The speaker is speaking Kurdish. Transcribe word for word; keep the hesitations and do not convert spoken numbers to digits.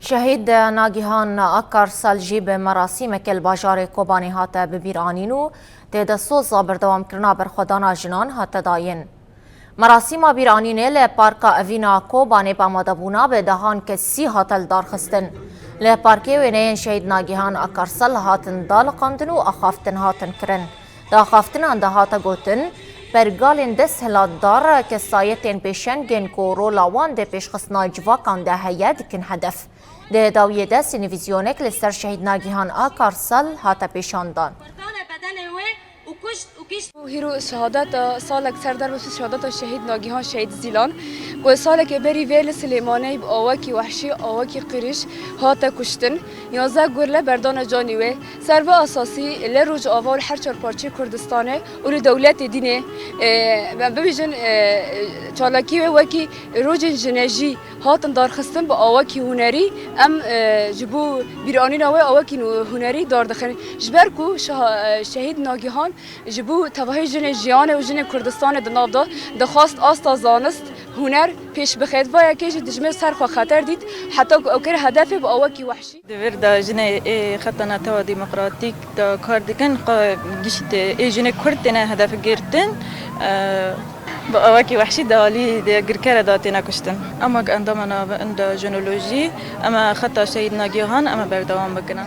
Şehîd Nagihan Akarsel jî bi merasîmeke li bajarê Kobanê hate bibîranîn û tê de soza berdewamkirina berxwedana jinan hate dayîn. Merasîma bîranînê li Parka Evîna Kobanê bi amadebûna bi dehan kesî hate lidarxistin. Li parkê wêneyên Şehîd Nagihan Akarsel hatin daliqandin û axaftin hatin kirin. Di axaftinan de hate gotin, pergalên desthilatdar kesayetên pêşengên ku rola wan di pêşxistina civakan de heye dikin hedef. Di dawiyê de sînvîzyonek li ser Şehîd Nagihan Akarsel hate pêşandan. Kurdan e bedelê wê û kuşt û gişt. Hîro şehadeta salek ser derve şehadeta Şehîd Nagihan Şehîd Zîlan, ku salekê berî vê li Silêmanê bi awakî wehşî, awakî qirîj hate kuştin. Yanzdeh gurle berdane canî wê. Ser vê esasî li Rojava û li her çar parçeyê Kurdistanê û li dewletê dînê, e, em bibêjin, e, çalakî wê wekî rojên jinê jî hatin darxistin bi awakî hunerî. Em, e, ji bo bîranîna wê awakî nû-, hunerî dar dixin. Ji ber ku şeha-, e, Şehîd Nagihan ji bo tevahî jinê jiyanê û jinê Kurdistanê di nav de dixwast asta zanist, huner pêş bixêt. Va yekê jî dijmin ser xwe xeter dît, heta ku ew kir hedefê bi awakî wehşî. Di vir de jinê ê xeta netewa demokratîk de kar dikin, qe giştî ê jinê Kurd têne hedef girtin, e, bi awakî wehşî di alî dagirkere de têne kuştin. Em wek endama navenda jinolojî, em ê xeta Şehîd Nagihan em ê berdewam bikin.